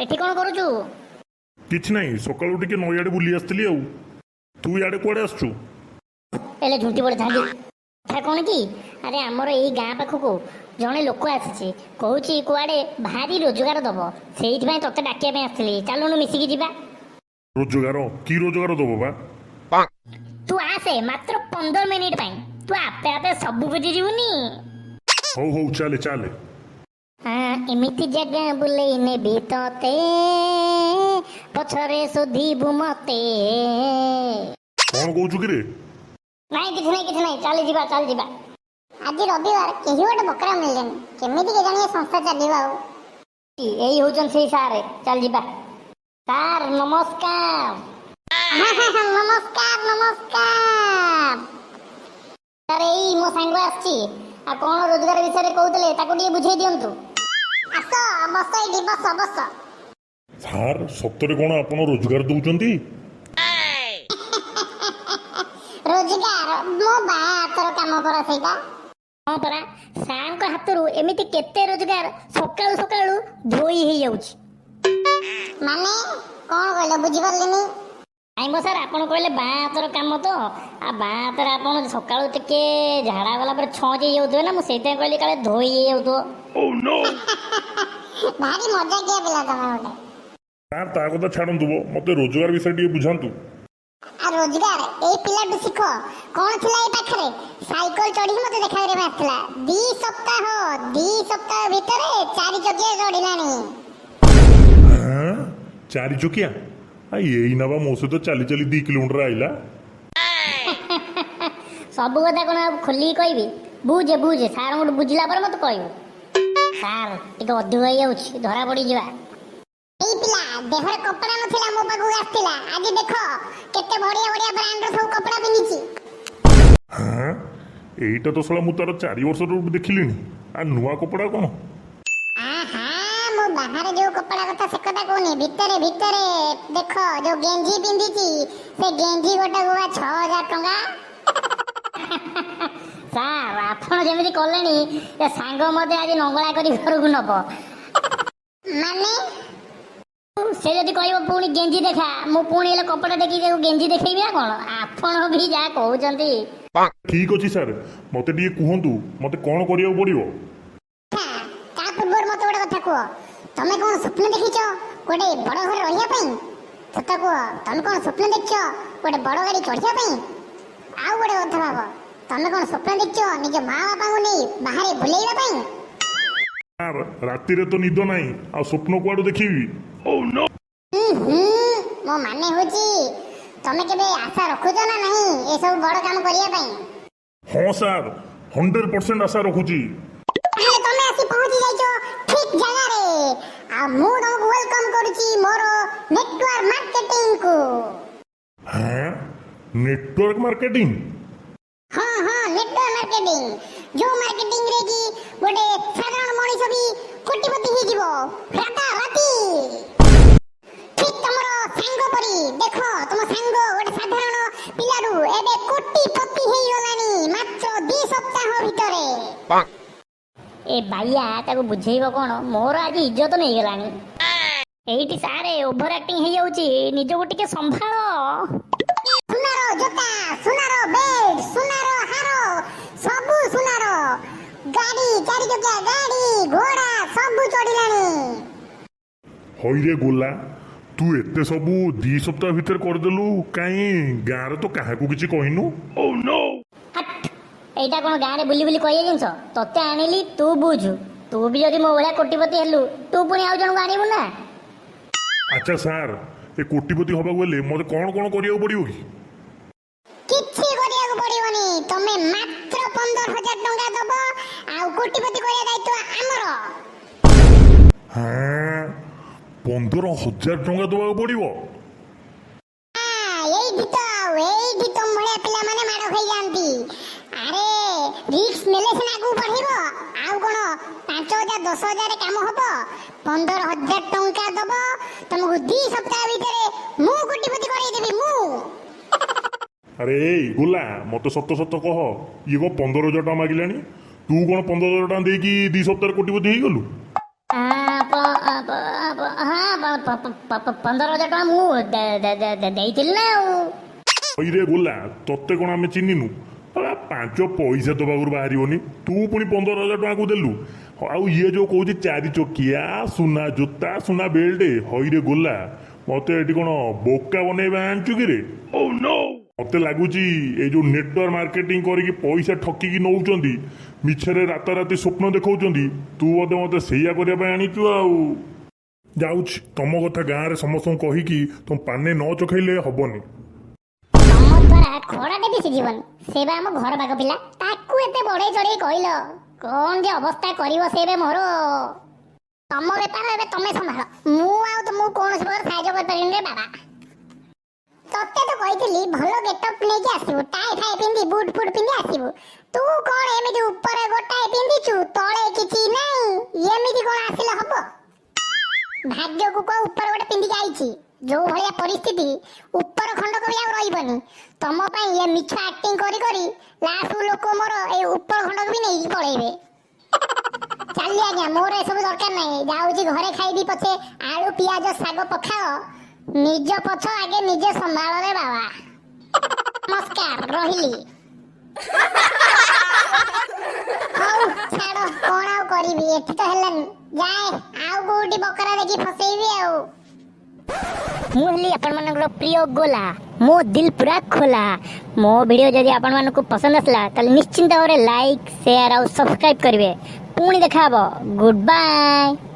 ଏଠି କ'ଣ କରୁଛୁ? କିଛି ନାହିଁ, ସକାଳୁ ଟିକେ ନଈଆଡ଼େ ବୁଲି ଆସିଥିଲି। ଆଉ ତୁ ଇଆଡ଼େ କୁଆଡ଼େ ଆସିଛୁ? ହେଲେ ଝୁଣ୍ଟି ପଡ଼ିଥାନ୍ତି। କଥା କ'ଣ କି, ଆରେ ଆମର ଏଇ ଗାଁ ପାଖକୁ ଜଣେ ଲୋକ ଆସିଛି, କହୁଛି କୁଆଡ଼େ ଭାରି ରୋଜଗାର ଦବ। ସେଇଥିପାଇଁ ତତେ ଡାକିବା ପାଇଁ ଆସିଥିଲି। ଚାଲୁନୁ, ମିଶିକି ଯିବା। ରୋଜଗାର? କି ରୋଜଗାର ଦବ ବା? ତୁ ଆସେ, ମାତ୍ର 15 ମିନିଟ୍ ପାଇଁ। ତୁ ଆପେ ଆପେ ସବୁ ବୁଝିଯିବୁନି। ହଉ ହଉ, ଚାଲେ ଚାଲେ। ହଁ, ଏମିତି ଜାଗା ବୁଲେଇ ନେବି ତତେ, ପଛରେ ଶୋଧିବୁ ମତେ। କ'ଣ କହୁଛୁ କିରେ? ନାଇଁ, କିଛି ନାହିଁ, କିଛି ନାହିଁ। ଚାଲି ଯିବା, ଚାଲି ଯିବା। ଆଜି ରବିବାର, କେହି ଗୋଟେ ବକରା ମିଳିଲେନି। କେମିତି କେଜାଣି ଏ ସଂସ୍ଥା ଚାଲିବ ଆଉ? ଏଇ ହଉଛନ୍ତି ସେଇ ସାର୍। ଚାଲ ଯିବା। ସାର୍, ନମସ୍କାର। ନମସ୍କାର, ନମସ୍କାର। ସାର୍, ଏଇ ମୋ ସାଙ୍ଗ ଆସିଛି ଆଉ କ'ଣ ରୋଜଗାର ବିଷୟରେ କହୁଥିଲେ, ତାକୁ ଟିକେ ବୁଝେଇ ଦିଅନ୍ତୁ। ଆସ, ବସ ଏଇଠି, ବସ ବସ। ସାର୍, ସତରେ କ'ଣ ଆପଣ ରୋଜଗାର ଦଉଛନ୍ତି? ରୋଜଗାର? ମୋ ବାଁ ହାତର କାମ ପରା ସେଇଟା। ହଁ ପରା, ସାର୍ଙ୍କ ହାତରୁ ଏମିତି କେତେ ରୋଜଗାର ସକାଳୁ ସକାଳୁ ଧୋଇ ହେଇଯାଉଛି। ମାନେ କଣ କହିଲ, ବୁଝିପାରିଲିନି। ନାଇଁ ମୋ ସାର୍, ଆପଣ କହିଲେ ବାଁ ହାତର କାମ ତ, ଆଉ ବାଁ ହାତରେ ଆପଣ ସକାଳୁ ଟିକେ ଝାଡ଼ା ଗଲା ପରେ ଛଞ୍ଚ ହେଇଯାଉଥିବେ ନା, ମୁଁ ସେଇଥିପାଇଁ କହିଲି କାଳେ ଧୋଇ ହେଇଯାଉଥିବ। ଭାରି ମଜାକିଆ ପିଲା ତମେ ଗୋଟେ। ସାର୍, ତା କଥା ଛାଡ଼ନ୍ତୁ ବ, ମୋତେ ରୋଜଗାର ବିଷୟରେ ଟିକେ ବୁଝାନ୍ତୁ। ଆଉ ରୋଜଗାର ଏଇ ପିଲାଠୁ ଶିଖ। କଣ ଥିଲା ଏଇ ପାଖରେ, ସାଇକେଲ ଚଢିକି ମତେ ଦେଖା କରିବା ପାଇଁ ଆସିଥିଲା। 2 ସପ୍ତାହ, 2 ସପ୍ତାହ ଭିତରେ ଚାରି ଚକିଆ ଚଢିଲାଣି। ହଁ, ଚାରି ଚକିଆ? ଆ ଏଇ ନା ବା ମୋ ସହିତ ଚାଲି ଚାଲି 2 କିଲୋମିଟର ଆଇଲା। ସବୁ କଥା କ'ଣ ଆଉ ଖୋଲିକି କହିବି? ବୁଝେ ବୁଝେ, ସାର୍ଙ୍କଠୁ ବୁଝିଲା ପରେ ମତେ କହିବୁ। ସାର୍, ଟିକେ ଅଧିକ ହେଇଯାଉଛି, ଧରା ପଡ଼ିଯିବା। ଏଇ ପିଲା ଦେହରେ କପଡା ନଥିଲା, ମୋ ପାଖକୁ ଆସିଥିଲା। ଆଜି ଦେଖ, କେତେ ବଢିଆ ବଢିଆ ବ୍ରାଣ୍ଡର ସବୁ କପଡା ପିନ୍ଧିଛି। ହଁ, ଏଇଟା ତ ଶଳା ମୁଁ ତାର 4 ବର୍ଷରୁ ଦେଖିଲିଣି। ଆଉ ନୂଆ କପଡ଼ା କ'ଣ? ଆହା, ମୁଁ ବାହାରେ ଯୋଉ କପଡା କଥା ସେ କଥା କହୁନି। ଭିତରେ ଭିତରେ ଦେଖ, ଯୋଉ ଗେଞ୍ଜି ପିନ୍ଧିଛି, ସେ ଗେଞ୍ଜି ଗୋଟାକୁ ବା 6000 ଟଙ୍କା। ସାର୍, ଆପଣ ଯେମିତି କଲେଣି, ଏ ସାଙ୍ଗ ମତେ ଆଜି ନଙ୍ଗଳା କରି ଘରକୁ ନବ। ମାନେ? ସେ ଯଦି କହିବ ପୁଣି ଗେଞ୍ଜି ଦେଖା, ମୁଁ ପୁଣି ହେଲେ କପଡ଼ା ଦେଖିକି ତାକୁ ଗେଞ୍ଜି ଦେଖେଇବି ନା କ'ଣ? ଆପଣ ବି ଯାହା କହୁଛନ୍ତି। ଠିକ୍ ଅଛି ସାର୍, ମୋତେ ଟିକେ କୁହନ୍ତୁ, ମୋତେ କ'ଣ କରିବାକୁ ପଡ଼ିବ? ତା ପୂର୍ବରୁ ମତେ ଗୋଟେ କଥା କୁହ, ତମେ କଣ ସ୍ୱପ୍ନ ଦେଖିଛ ଗୋଟେ ବଡ ଘରେ ରହିବା ପାଇଁ? ସତ କୁହ, ତମେ କଣ ସ୍ୱପ୍ନ ଦେଖିଛ ଗୋଟେ ବଡ ଗାଡି ଚଢିବା ପାଇଁ? ଆଉ ଗୋଟେ କଥା ଭାବ, ତମେ କଣ ସ୍ୱପ୍ନ ଦେଖିଛ ନିଜ ମା ବାପାଙ୍କୁ ନେଇ ବାହାରେ ବୁଲେଇବା ପାଇଁ? ସାର୍, ରାତିରେ ତ ନିଦ ନାହିଁ, ଆଉ ସ୍ୱପ୍ନ କୁଆଡ଼ୁ ଦେଖିବି? ହୁଁ, ମୋ ମାନେ ହଉଛି, ତମେ କେବେ ଆଶା ରଖୁଛ ନା ନାହିଁ ଏସବୁ ବଡ କାମ କରିବା ପାଇଁ? ହଁ ସାର୍, 100% ଆଶା ରଖୁଛି। ତାହେଲେ ତମେ ଆସି ପହଞ୍ଚି ଯାଇଛ ଠିକ ଜାଗାରେ। ଆଉ ମୁଁ ତମକୁ welcome କରୁଛି ମୋର ନେଟୱାର୍କ ମାର୍କେଟିଂ କୁ। ହଁ, ନେଟୱାର୍କ ମାର୍କେଟିଂ? ହଁ, ନେଟୱାର୍କ ମାର୍କେଟିଂ, ଯୋଉ ମାର୍କେଟିଂ ରେ କି ଗୋଟେ ସାଧାରଣ ମଣିଷ ବି କୋଟିପତି ହେଇଯିବ ରାତାରାତି, ଠିକ ତମର ସାଙ୍ଗ ପରି। ଦେଖ, ତମ ସାଙ୍ଗ ଗୋଟେ ସାଧାରଣ ପିଲାରୁ ଏବେ କୋଟିପତି ହେଇଗଲାଣି ମାତ୍ର 2 ସପ୍ତାହ ଭିତରେ। ଏ ବାଇଆ, ତାକୁ ବୁଝେଇବ କ'ଣ? ମୋର ଆଜି ଇଜ୍ଜତ ନେଇଗଲାଣି ଏଇଠି। ସାର୍, ଓଭର ଆକ୍ଟିଂ ହେଇଯାଉଛି, ନିଜକୁ ଟିକେ ସମ୍ଭାଳ। ସୁନାର ଜୋତା, ସୁନାର ବେଲ୍ଟ, ସୁନାର ହାର, ସବୁ ସୁନାର। ଗାଡି, ଚାରି ଚକିଆ ଗାଡି, ଘୋଡା ସବୁ ଚଢିଲାଣି। ହଇରେ ଗୋଲା, ତୁ ଏତେ ସବୁ 2 ସପ୍ତାହ ଭିତରେ କରିଦେଲୁ, କାହିଁ ଗାଁରେ ତ କାହାକୁ କିଛି କହିନୁ? ହାଟ୍, ଏଇଟା କ'ଣ ଗାଁରେ ବୁଲି ବୁଲି କହିବା ଜିନିଷ? ତତେ ଆଣିଲି, ତୁ ବୁଝୁ। ତୁ ବି ଯଦି ମୋ ଭଳିଆ କୋଟିପତି ହେଲୁ, ତୁ ପୁଣି ଆଉ ଜଣକୁ ଆଣିବୁ ନା? ଆଚ୍ଛା ସାର୍, ଏ କୋଟିପତି ହବାକୁ ହେଲେ ମୋତେ କ'ଣ କ'ଣ କରିବାକୁ ପଡ଼ିବ କି? କିଛି କରିବାକୁ ପଡିବନି। ତମେ ମାତ୍ର 15,000 ଟଙ୍କା ଦବ, ଆଉ କୋଟିପତି କରିବା ଦାୟିତ୍ୱ ଆମର। ହଁ, 15,000 ଟଙ୍କା ଦେବାକୁ ପଡ଼ିବ? ହଁ, ଏଇଠି ତ, ଆଉ ଏଇଠି ତମ ଭଳିଆ ପିଲାମାନେ ମାଡ଼ ଖାଇଯାଆନ୍ତି। ଆରେ, ରିସ୍କ ନେଲେ ସିନା ଆଗକୁ ବଢିବ। ଆଉ କଣ 5000, 10,000 କାମ ହବ? 15,000 ଟଙ୍କା ଦବ, ତମକୁ 2 ସପ୍ତାହ ଭିତରେ ମୁଁ କୋଟିପତି କରେଇଦେବି ମୁଁ। ଆରେ ଏଇ ଗୋଲା, ମୋତେ ସତ ସତ କହ, ଇଏ କ'ଣ 15,000 ଟଙ୍କା ମାଗିଲାଣି? ତୁ କ'ଣ 15,000 ଟଙ୍କା ଦେଇକି 2 ସପ୍ତାହରେ କୋଟିପତି ହେଇଗଲୁ? ହଁ, 15,000 ଟଙ୍କା ମୁଁ ଦେଇଥିଲି ନା ଆଉ। ହଇରେ ଗୋଲା, ତତେ କ'ଣ ଆମେ ଚିହ୍ନିନୁ? ଆବେ, ପାଞ୍ଚ ପଇସା ଦବାକୁ ବାହାରିବନି, ତୁ ପୁଣି 15,000 ଟଙ୍କାକୁ ଦେଲୁ। ଆଉ ଇଏ ଯୋଉ କହୁଛି ଚାରି ଚକିଆ, ସୁନା ଜୋତା, ସୁନା ବେଲ୍ଟ, ହଇରେ ଗୋଲା, ମତେ ଏଠି କ'ଣ ବୋକା ବନେଇବା ଆଣିଛୁ କିରେ? ମତେ ଲାଗୁଛି ଏଇ ଯୋଉ ନେଟୱାର୍କ ମାର୍କେଟିଂ କରିକି ପଇସା ଠକିକି ନଉଛନ୍ତି, ମିଛରେ ରାତାରାତି ସ୍ୱପ୍ନ ଦେଖାଉଛନ୍ତି, ତୁ ବୋଧେ ମତେ ସେଇଆ କରିବା ପାଇଁ ଆଣିଛୁ। ଆଉ ଯାଉଛି, ତମ କଥା ଗାଁରେ ସମସ୍ତଙ୍କୁ କହିକି ତମ ପାନେ ନ ଚଖେଇଲେ ହବନି। ତମ ଦ୍ୱାରା ଖଡ଼ାଟେ ବି ସିଝିବନି। ସେ ବା ଆମ ଘର ପାଖ ପିଲା, ତାକୁ ଏତେ ବଢେଇ ଚଢେଇ କହିଲ, କଣ ଯେ ଅବସ୍ଥା କରିବ ସେ ଏବେ ମୋର। ତମ ବେପାର ଏବେ ତମେ ସମ୍ଭାଳ, ମୁଁ ଆଉ ତମକୁ କୌଣସି ପ୍ରକାର ସାହାଯ୍ୟ କରିପାରିବିନି ରେ ବାବା। ତତେ ତ କହିଥିଲି ଭଲ ଗେଟଅପ୍ ନେଇକି ଆସିବୁ, ଟାଇ ଫାଇ ପିନ୍ଧି, ବୁଟ୍ ଫୁଟ୍ ପିନ୍ଧି ଆସିବୁ। ତୁ କଣ ଏମିତି ଉପରେ ଗୋଟାଏ ପିନ୍ଧିଛୁ, ତଳେ କିଛି ନାହିଁ? ଏମିତି କଣ ଆସିଲେ ହବ? ଭାଗ୍ୟକୁ କହ ଉପରେ ଗୋଟେ ପିନ୍ଧିକି ଆଇଛି। ଯୋଉ ଭଳିଆ ପରିସ୍ଥିତି, ଉପର ଖଣ୍ଡକ ବି ଆଉ ରହିବନି। ତମ ପାଇଁ ଏ ମିଛ ଆକ୍ଟିଂ କରି କରି ଲାଷ୍ଟକୁ ଲୋକ ମୋର ଏଇ ଉପର ଖଣ୍ଡକ ବି ନେଇକି ପଳେଇବେ। ଚାଲି ଆଜ୍ଞା, ମୋର ଏସବୁ ଦରକାର ନାହିଁ। ଯାଉଛି ଘରେ ଖାଇବି ପଛେ ଆଳୁ ପିଆଜ ଶାଗ ପଖାଳ। ନିଜ ପଛ ଆଗେ ନିଜେ ସମ୍ଭାଳରେ ବାବା। ନମସ୍କାର, ରହିଲି। ହଉ ଛାଡ, କଣ ଆଉ କରିବି? ଏଠି ତ ହେଲାନି, ଯାଏ ଆଉ କୋଉଠି ବକରା ଦେଖି ଫସେଇବି ଆଉ। ମୁଁ ହେଲି ଆପଣମାନଙ୍କର ପ୍ରିୟ ଗୋଲା, ମୋ ଦିଲ୍ ପୁରା ଖୋଲା। ମୋ ଭିଡ଼ିଓ ଯଦି ଆପଣମାନଙ୍କୁ ପସନ୍ଦ ଆସିଲା, ତାହେଲେ ନିଶ୍ଚିନ୍ତ ଭାବରେ ଲାଇକ୍, ସେୟାର ଆଉ ସବସ୍କ୍ରାଇବ୍ କରିବେ। ପୁଣି ଦେଖା ହେବ। Good bye.